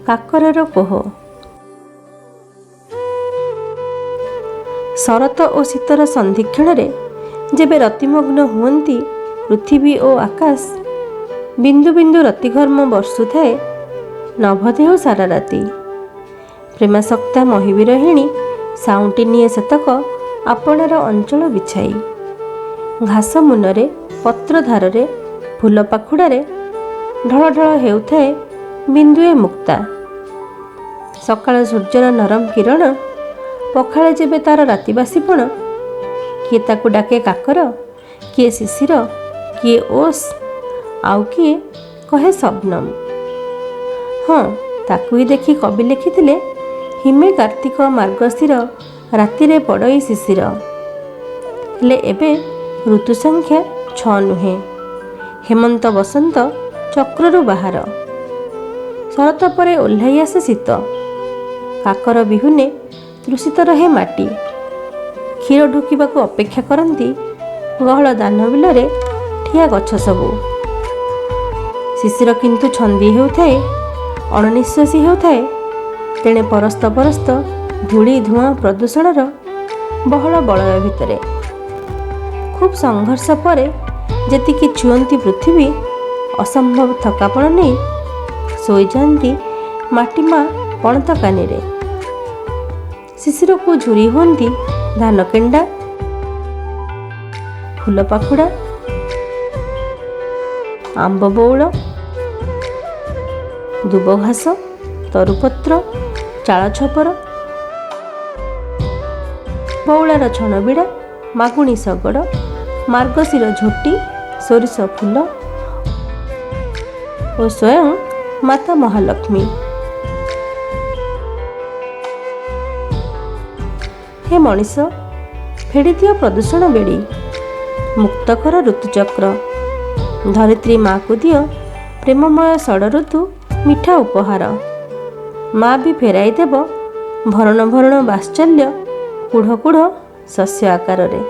କାକରର କୋହ। ଶରତ ଓ ଶୀତର ସନ୍ଧିକ୍ଷଣରେ ଯେବେ ରତିମଗ୍ନ ହୁଅନ୍ତି ପୃଥିବୀ ଓ ଆକାଶ, ବିନ୍ଦୁ ବିନ୍ଦୁ ରତିଘର୍ମ ବର୍ଷୁଥାଏ ନଭଦେହ ସାରା ରାତି। ପ୍ରେମାସକ୍ତା ମହିବିରହିଣୀ ସାଉଁଟି ନିଏ ସେତକ ଆପଣାର ଅଞ୍ଚଳ ବିଛାଇ। ଘାସ ମୁନରେ, ପତ୍ର ଧାରରେ, ଫୁଲ ପାଖୁଡ଼ାରେ ଢଳ ଢଳ ହେଉଥାଏ ବିନ୍ଦୁଏ ମୁକ୍ତା। ସକାଳ ସୂର୍ଯ୍ୟର ନରମ କିରଣ ପଖାଳେ ଯେବେ ତାର ରାତିବାସିପଣ, କିଏ ତାକୁ ଡାକେ କାକର, କିଏ ଶିଶିର, କିଏ ଓସ୍, ଆଉ କିଏ କହେ ଶବନମ। ହଁ, ତାକୁ ହିଁ ଦେଖି କବି ଲେଖିଥିଲେ, ହିମେ କାର୍ତ୍ତିକ ମାର୍ଗଶିର ରାତିରେ ପଡ଼ଇ ଶିଶିର। ହେଲେ ଏବେ ଋତୁ ସଂଖ୍ୟା 6 ନୁହେଁ, ହେମନ୍ତ ବସନ୍ତ ଚକ୍ରରୁ ବାହାର। ଶରତ ପରେ ଓହ୍ଲାଇ ଆସେ ଶୀତ। କାକର ବିହୁନେ ତୃଷିତ ରହେ ମାଟି। କ୍ଷୀର ଢୋକିବାକୁ ଅପେକ୍ଷା କରନ୍ତି ଗହଳ ଧାନ ବିଲରେ ଠିଆ ଗଛ ସବୁ। ଶିଶିର କିନ୍ତୁ ଛନ୍ଦି ହେଉଥାଏ, ଅଣନିଶ୍ୱାସୀ ହେଉଥାଏ ତେଣେ ପରସ୍ତ ପରସ୍ତ ଧୂଳି ଧୂଆଁ ପ୍ରଦୂଷଣର ବହଳ ବଳୟ ଭିତରେ। ଖୁବ୍ ସଂଘର୍ଷ ପରେ ଯେତିକି ଛୁଅନ୍ତି ପୃଥିବୀ, ଅସମ୍ଭବ ଥକାପଣ ନେଇ ଶୋଇଯାଆନ୍ତି ମାଟି ମା ପଣତ କାନିରେ। ଶିଶିରକୁ ଝୁରି ହୁଅନ୍ତି ଧାନ କେଣ୍ଡା, ଫୁଲ ପାଖୁଡ଼ା, ଆମ୍ବ ବଉଳ, ଦୁବ ଘାସ, ତରୁପତ୍ର, ଚାଳ ଛପର, ବଉଳାର ଛଣବିଡ଼ା, ମାଗୁଣି ଶଗଡ଼, ମାର୍ଗଶିର ଝୋଟି, ସୋରିଷ ଫୁଲ ଓ ସ୍ୱୟଂ ମାତା ମହାଲକ୍ଷ୍ମୀ। ହେ ମଣିଷ, ଫେଡ଼ିଦିଅ ପ୍ରଦୂଷଣ ବେଡ଼ି, ମୁକ୍ତ କର ଋତୁଚକ୍ର। ଧରିତ୍ରୀ ମାକୁ ଦିଅ ପ୍ରେମମୟ ଷଡ଼ ଋତୁ ମିଠା ଉପହାର। ମା ବି ଫେରାଇ ଦେବ ଭରଣ ଭରଣ ବାତ୍ସଲ୍ୟ କୁଢ଼ କୁଢ଼ ଶସ୍ୟ ଆକାରରେ।